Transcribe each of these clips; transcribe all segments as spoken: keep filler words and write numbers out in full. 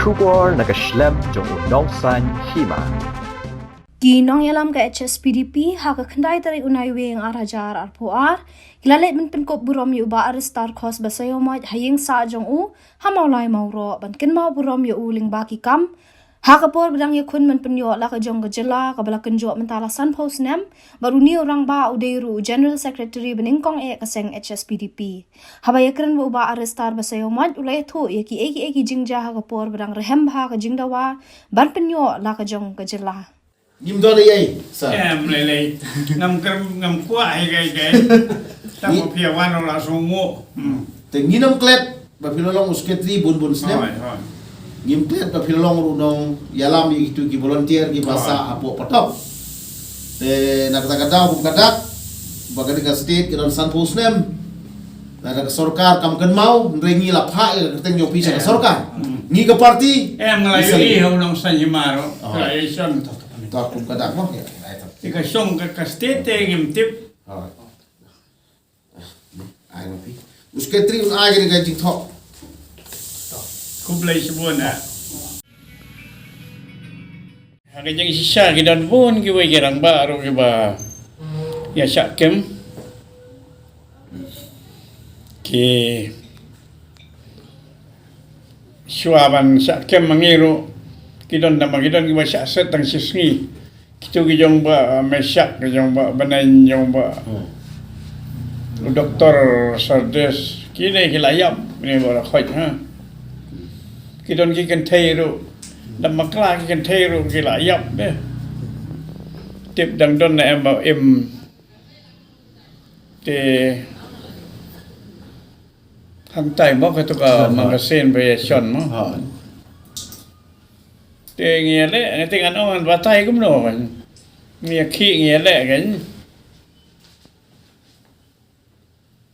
Khubor na ka shlem jong u nongsan hima. Ki nongïalam ka H S P D P ha ka khyndai tarik u Naiwieng ar hajar arphew ar ki la leit ban pynkup burom ïa u Bah Aristar Khos Basaiawmoit ha ïing sah jong u ha Mawlai Mawroh ban kynmaw burom ïa u lyngba ki kam ha ka por ba dang ïakhun ban pynïoh la ka jong ka jylla kaba la kynjoh mynta la sanphew snem. Bad une u rangbah u dei ruh u General Secretary banyngkong eh ka seng H S P D P. Haba ïakren bad u Bah Aristar Basaiawmoit u la ïathuh ïa kiei kiei ki jingjia ha ka por ba dang rhem bha ka jingdawa ban pynïoh la ka jong ka jylla. Ngim don ei ei, sir. Em, lei lei. Ngam kren, ngam kwah ei ei ei. Tang ba phi ïa wan u la sngewnguh. Hmm. Te ngin ym klet ba phi la long u secretary bun bun snem. Hooid, hooid. Ngim klet ba phi la long ruh u nongïalam ïa kitu ki volunteer kiba sah hapoh patok. Te na kata ka daw kum ka dak ba kane ka state ka don sanphew snem. Lada ka sorkar kam kynmaw, hynrei ngi la phah ïa ka kyrteng jong phi sha ka sorkar. Ngi ka party. Em, nga la ïohi ha u nongsan hima ruh. Ka la ïohi shon. To, kum ka dak mo. Te ka shong ka, ka state te ngim tip. Ai ma phi. U secretary un ai ka jingthoh. Khublei shibun eh. Ha ka jingshisha ki don bun kiwei ki rangbah ruh kiba ïa shah kem. Ki shuwa ban shah kem ma ngi ruh ki don da ma ki don kiba shah set tang shi sngi. Kitu ki jong ba Meshak, ki jong ba Benaiñ, jong ba u Doktor Sardes, kine ki la ïap, kine ba la khoit ha. Ki don ki kynthei ruh. Da ma kla ki kynthei ruh ki la ïap de. Tip dang don na em ba im. Te hangtai mo katu ka magasin ba ïa shon mo. Te ngi ïa leh, ngi te ngan ong ngan batai kumno kan. Ngi ïa khih ngi ïa leh kan.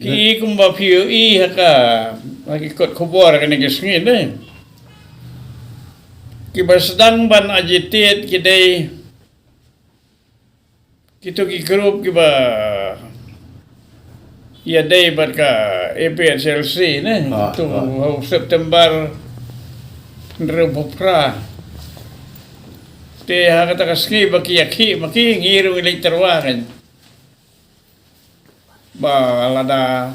Ki kumba phi ïohi ha ka, ha ki kot khubor kane ki sngi de. Kiba sdang ban agitate ki dei kitu ki group kiba ïadei bad ka A P H L C ne. Tu ha u September hynriewphew phra. Te ha kata ka sngi ba ki ïa khih ma ki ngi ruh ngi leit tyrwa kan. Ba lada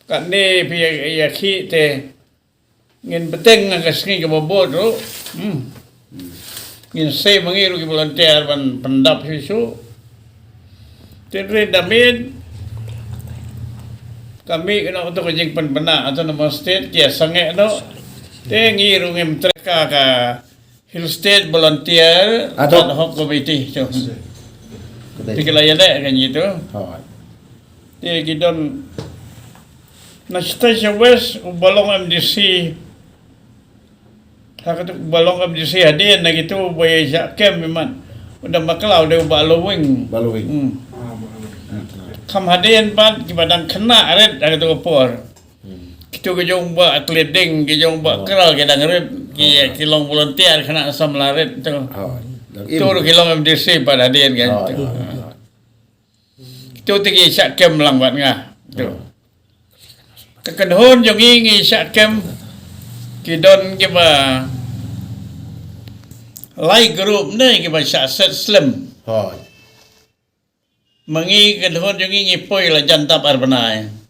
katne phi ïa khih te ngin bteng ha ka sngi kaba bud ruh. Hmm. Ngin sei ma ngi ruh ki volunteer ban pyndap shuh shuh. Te hynrei da mih ka mih noh tu ka jingpynbna autonomous state ki ïa sangeh noh. Te ngi ruh ngim trei ka ka Hill State Volunteer Ad hoc Committee tu. Te ki la ïaleh ka ngi tu. Te ki don na State West u ba long M D C. Ha katu u ba long M D C hadien na kitu u ba ïa shah kem imat. U da ma kla u dei u ba Lowing. Ba Lowing. Hmm. Kham hadien pat kiba dang khynnah rit ha katu ka por. Kitu ki jong ba Tleding, ki jong ba Kral ki dang rit, ki, ki long volunteer khynnah samla rit tu. Tu ki long M D C pat hadien kan tu. Kitu te ki shah kem lang bad nga. Tu. Ka kynhun jong ngi ngi shah kem ki don kiba lai group ne kiba shah set slem. Ma ngi ka kynhun jong ngi ngi poi la jan dap ar bnai.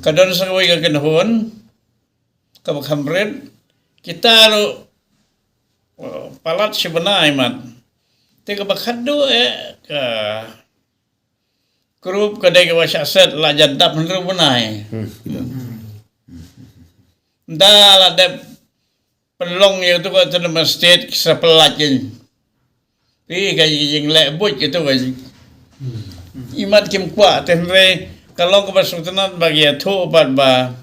Ka don sa kawei ka kynhun kaba kham rit kita ruh, uh, palat shi bnai mat. Te kaba khadduh eh ka group ka dei kaba shah set la jan dap hynriew bnai. Da la dep pynlong ïa tu ka autonomous state ki sa pynlait kin. Ri ka jingleh buit ki tu ka jing. Imat kim kwah te hynrei ka long kaba sngewtynnat ba ki ïathuh pat ba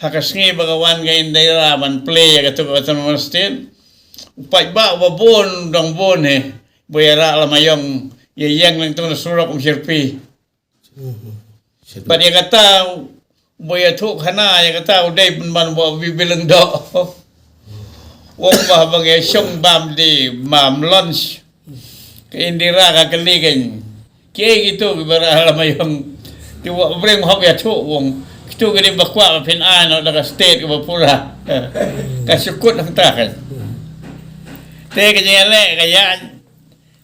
ha ka sngi ba ka wan ka Indira ban plie ïa ka tu ka autonomous state. U paidbah uba bun dang bun hi ba ïa rah lama ïong ïa ïeng lang tu na surok um shyrpi. Bad ïa kata u ba ïathuh khana ïa kata u dei pynban ba u Bill Lyngdoh. Wong ba ba ngi shong bam di bam lunch. Ka Indira ka kylli kan. Kiei kitu kiba rah lama ïong. Te u Breng hok ïathuh wong. Kitu ki dei ba kwah ba phin ai noh da ka state kiba pura. Ka shu kut hangta kan. Te ka jingïaleh ka ïaid.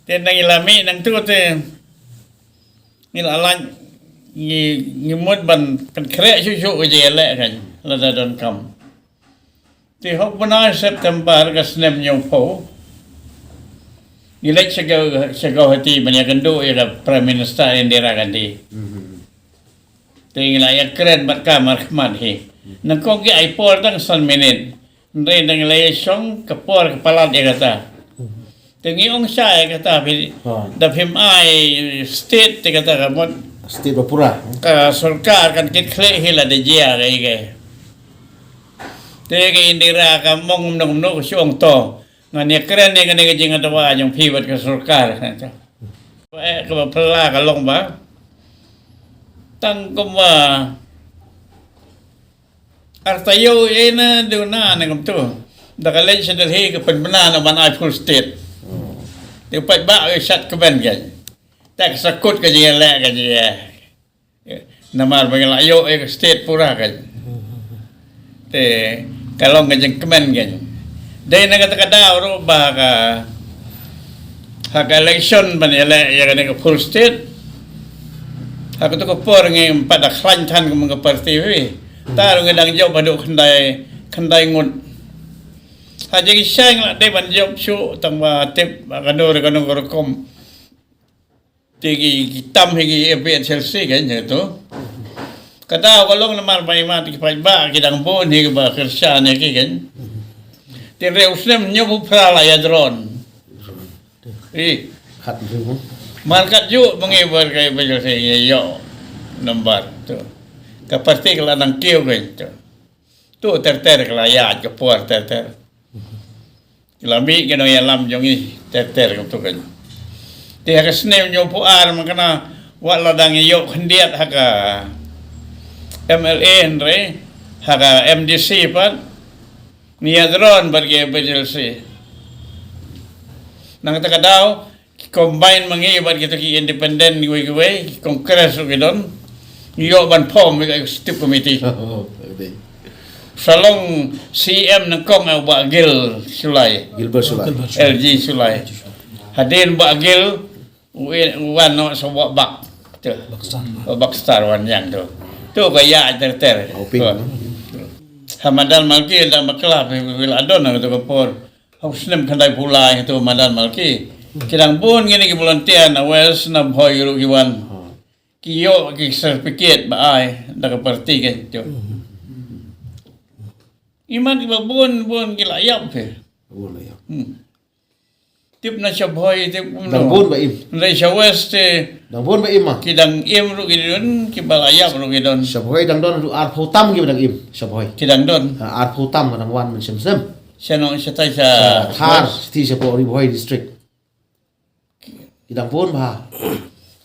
Te nang ïa la mih nangtu te ngi la lait, ngi, ngi mut ban pynkhreh shuh shuh ka jingïaleh kan, lada donkam. Te hok bnai September ka snem hynñiewphew, ngi leit sha Gau-, sha Guwahati ban ïakynduh ïa ka Prime Minister Indira Gandhi. Te ngi la ïakren bad ka markhmat hi. Nyngkong ki ai por tang san minit. Hynrei da ngi la ïashong ka por ka palat ïa kata. Te ngi ong shai ïa kata phi, da phim ai state te kata ka mut. State ba pura. Ka sorkar kan kit khlieh hi lada jia kaei kaei. Te ka Indira ka ong kumno kumno, ka shu ong to. Ngan ïakren ïa kane ka jingadwa jong phi bad ka sorkar. Eh, kaba phylla ka long ba tang kumba ar taïew ïa ine duna ne kumtu. Da ka leit sha Delhi ka pynbna na ban ai full state. Te u paidbah u shat kmen kan. Te ka sa kut ka jingïaleh ka jingïa. Namar ba ngi la ïoh ïa ka state pura kan. Te ka long ka jingkmen kan. Dei na kata ka daw ruh ba ka, ha ka election ban ïaleh ïa kane ka full state, ha kato ka por ngim pat da khlaiñ than kum ka party hi. Ta ruh ngi dang jop haduh khyndai, khyndai ngut. Ha jingshai ngi la dei ban jop shuh tang ba tip ba kano re kano ka rukom. Te ki, ki tam hi ki A P H L C kan, ïa to. Kata ka long namar ba imat ki paidbah ki dang bun hi kiba kyrshan ïa ki kan. Te hynrei u snem hynñiewphew phra la ïadon. Ih. Khat hynriew. Mar kat juh ba ngi bar ka A P H L C ngi ïoh number to. Ka party ka la nang kiew kan to. To ter ter ka la ïaid ka por ter ter. Ki la mih ki nongïalam jong ngi ter ter kumto kan. Te ha ka snem hynñiewphew ar, man kane wat la dang ïoh khyndiat ha ka M L A hynrei ha ka M D C pat ngi ïadon bad ki A P H L C. Na kata ka daw ki combine ma ngi bad kita ki independent kiwei kiwei, ki Congress ruh ki don. Ngi ïoh ban form ïa ka executive committee. Oh, okay. Sa long C M nyngkong u Bah Gil Shullai. Gilbert Shullai. L G Shullai. Hadien Bah Gil, u, u wan noh sa Bah Bak. Tu. Bakstar. Bah Bakstar wan ïang tu. Tu ka ïa ter ter. Hoping. Ha Madan Malki da bakla phi, phi la don ha tu ka por. Ha u snem khyndai phew lai ha tu Madan Malki. Ki dang bun kine ki volunteer na West na Bhoi ruh ki wan. Ki ïoh ki certificate ba ai da ka party kan tu. Imat kiba bun bun ki la ïap phi. Bun la ïap. Hmm. Tip na sha Bhoi tip kumno. Dang bun ba im. Hynrei sha West te. Dang bun ba im ma. Ki dang im ruh ki don, kiba la ïap ruh ki don. Sha Bhoi dang don ruh arphew tam kiba dang im sha Bhoi. Ki dang don. Ha, arphew tam dang wan mynshem shem. Sha nong sha tai sha. Sha Thar, sha ti sha Bhoi, Bhoi district. Ki dang bun bha.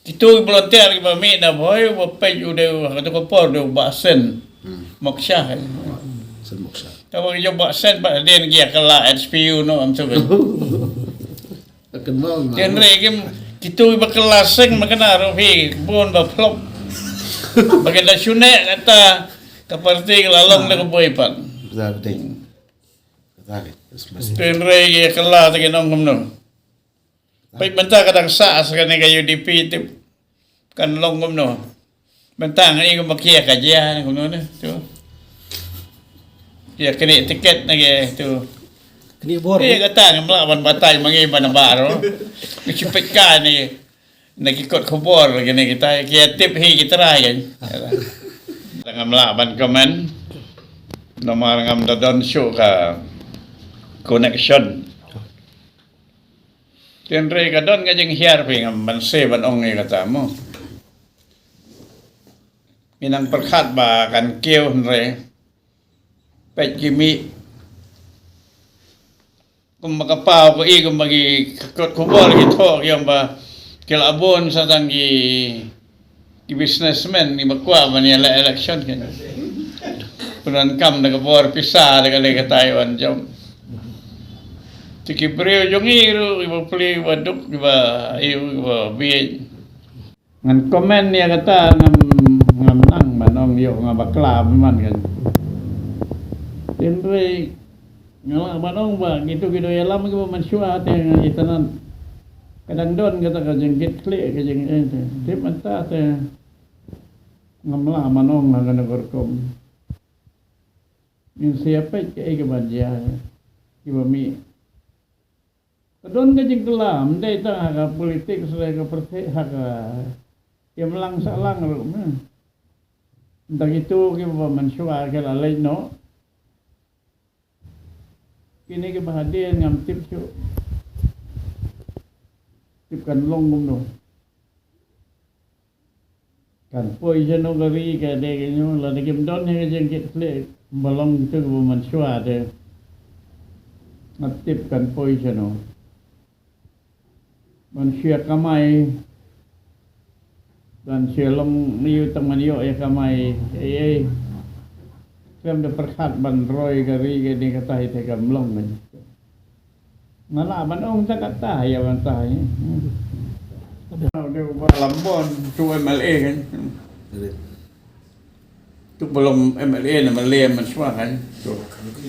Kitu ki volunteer kiba mih na Bhoi, ba peit u dei, ha tu ka por dei u Bah Sen. Hmm. Moksha kan. Sen Moksha. Kaba ki jop Bah Sen ba dei ki ïa kylla H P U noh am tu kan. Akan mau. Tynrai kim kitu kiba kylla seng ma kane ruh phi bun ba flop. Ba ki da shu ne kata ka party ka la long da ka boi pat. Betul, betul. Betul. Tynrai ki kylla te ki nong kumno. Peit mynta ka dang sah sa kane ka U D P te kan long kumno. Mynta ngi kumba ki ïa ka jia kumno ne tu. Ïa kane tiket ne ki tu. Kane bor. Ïa kata ngam lah ban batai ma ngi ban baroh. Ngi shu peit ka ne na ki kot khubor kane kita ki ïa tip hi ki trai kan. Ngam lah ban comment. Namar ngam da don shuh ka connection. Tynrai ka don ka jinghiar phi ngam ban seh ban ong ïa kata mo. Ngi nang pyrkhat ba kan kiew hynrei peit ki mih. Kumba ka paw ko i kumba ki kot khubor ki thoh ki ong ba ki la bun sa tang ki ki businessman kiba kwah ban ïaleh election kan. Pyndonkam da ka bor pisa da ka lei ka tai wan jong. Te ki briew jong ngi ruh kiba pli kiba duk kiba ïu kiba bieit. Ngan comment ïa kata ngam ngam nang ban ong ïoh nga bakla man kan. Hynrei nga lah ban ong ba kito ki nongïalam kiba mynshuwa te nga itynnad. Ka dang don kata ka jingkitkhlieh ka jing, eh, te. Tip mynta te ngam lah ban ong ha kano ka rukom. Ngin sa ïa peit kaei kaba jia, kiba mih. Ka don ka jingkylla, ym dei tang ha ka politics, ha ka pyrthei, ha ka imlang sahlang ruh, hmm. Ynda kito kiba mynshuwa ki la leit noh, kine kiba hadien ngam tip shuh. Tip kan long kumno. Kan poi shano ka ri ka dei ka, nyo, lada kim don hi ka jingkitkhlieh, ba long kito kiba mynshuwa te. Ngam tip kan poi shano. Ban shu ïa kamai. Ban shu ïa long, ïa tang ban ïoh ïa kamai. Ei, ei. Khlem da pyrkhat ban roi ka ri ka dei kata hi te kam long kan. Nga lah ban ong ta kata ïa ban ta ïa. Dei ba Lambon tu M L A kan. Tu belum M L A na M L A mynshuwa kan. Tu.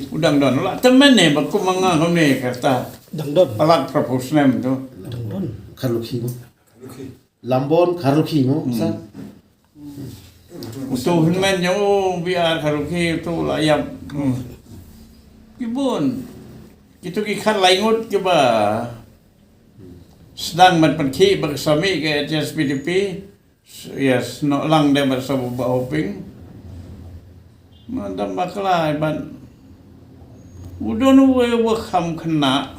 U dang don lah temen ne ba kum nga hone kata. Dang don. Palat propose nem tu. Dang don. Kharlukhi mo. Lambon Kharlukhi mo. Hmm. Sa. Utu hynmen jong u biar Kharlukhi utu la ïap. Hmm. Ki bun. Kitu ki khat lai ngut kiba sdang ban pynkhih ba ka sami ka H S P D P. Yes, no lang de ba sa ba hoping. Madam bakla ban. U don uwei u kham khynnah.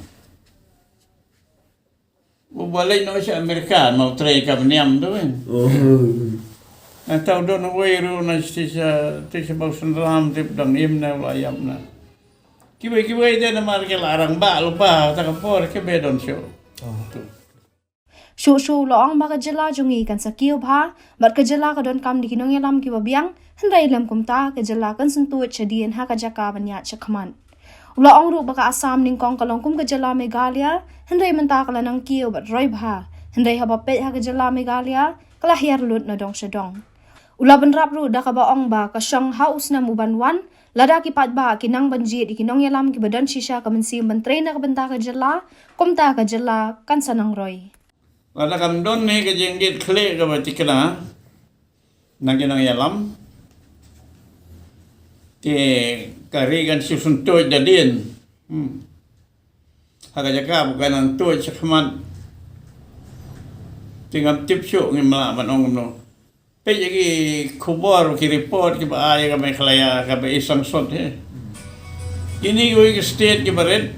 U ba leit noh sha Amerika, ma u trei ka bniam tu, eh. Oh. Nangta u don uwei ruh na shisha, shisha ba u synram tip dang im na u la ïap na. Kiwei kiwei de namar ki la rangbah lypa, ta ka por kiba don shuh. Oh. Tu. Shuh shuh u la ong ba ka jylla jong ngi kan sa kiew bha, bad ka jylla ka donkam da ki nongïalam kiba biang, hynrei lym kumta ka jylla kan syntuid shadien ha ka jaka ban ïaid shakhmat. U la ong ruh ba ka Assam nyngkong ka long kum ka jylla Meghalaya, hynrei mynta ka la nang kiew bad roi bha, hynrei haba peit ha ka jylla Meghalaya, ka la hiar lut na dong sha dong. U la bynrap ruh da kaba ong ba ka shong ha u snem u ban wan, lada ki paidbah ki nang ban jied ïa ki nongïalam kiba don shisha ka mynsiem ban trei na ka bynta ka jylla, kumta ka jylla kan sa nang roi. Lada kam don hi ka jingkitkhlieh kaba thikna na ki nongïalam, te ka ri kan shu syntuid da dien. Hmm. Ha ka jaka ba kan nang tuid shakhmat, te ngam tip shuh, ngim lah ban ong kumno. Peit ïa ki khubor, ki report kiba ai ka Meghalaya kaba i sangsot hi. Kine kiwei ki state kiba rit.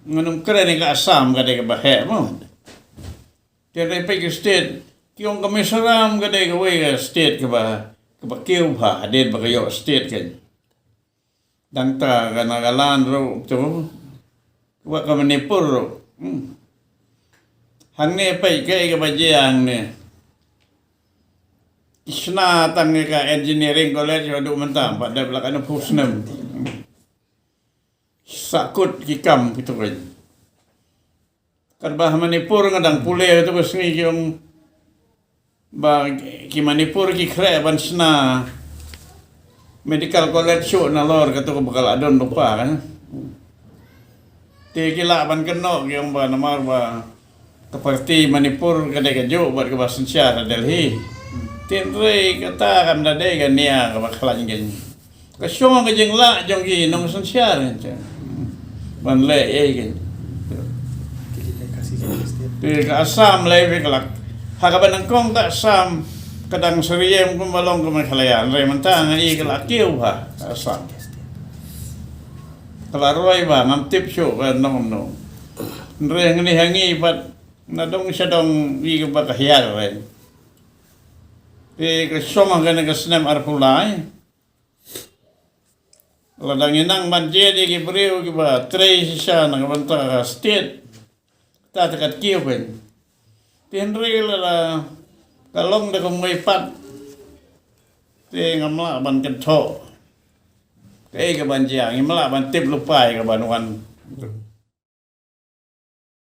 Ngan ym kren ïa ka Assam ka dei kaba heh mo. Te peit ki state, ki ong ka Mizoram ka dei kawei ka state kaba, kaba kiew bha hadien ba ka ïoh state kan. Dang ta ka Nagaland ruh tu. Wa ka Manipur ruh. Hmm. Hangne peit kaei kaba jia hangne. Ki shna tang ïa ka engineering college haduh mynta, pat dep la katno phew snem. Sahkut ki kam kito kan. Katba ha Manipur nga dang pule tu ka sngi ki ong ba ki Manipur ki khreh ban shna medical college shuh nalor katu kaba ka la don lypa kan. Te ki lah ban kynnoh ki ong ba namar ba ka party Manipur ka dei kajuh bad kaba synshar ha Delhi. Hynrei kata kam da dei ka nia kaba khlaiñ kan. Ka shong ka jinglah jong ki nongsynshar kan. Ban leh ei kan. Te ka Assam lei phi ka lak. Ha kaba nyngkong ka Assam ka dang syriem kumba long ka Meghalaya. Hynrei mynta nga i ka la kiew bha ka Assam. Ka la roi bha, ngam tip shuh ka nong nong. Hynrei ngani ha ngi pat na dong sha dong i kaba ka hiar reng. Te ka shong ha kane ka snem arphew lai. Lada ngi nang ban jied ïa ki briew kiba trei shisha na ka bynta ka state, ta te kat kiew pyn. Te hynrei lada ka long da kumwei pat, te ngam lah ban kynthoh kaei ka ban jia, ngim lah ban tip lypa ïa ka ban wan.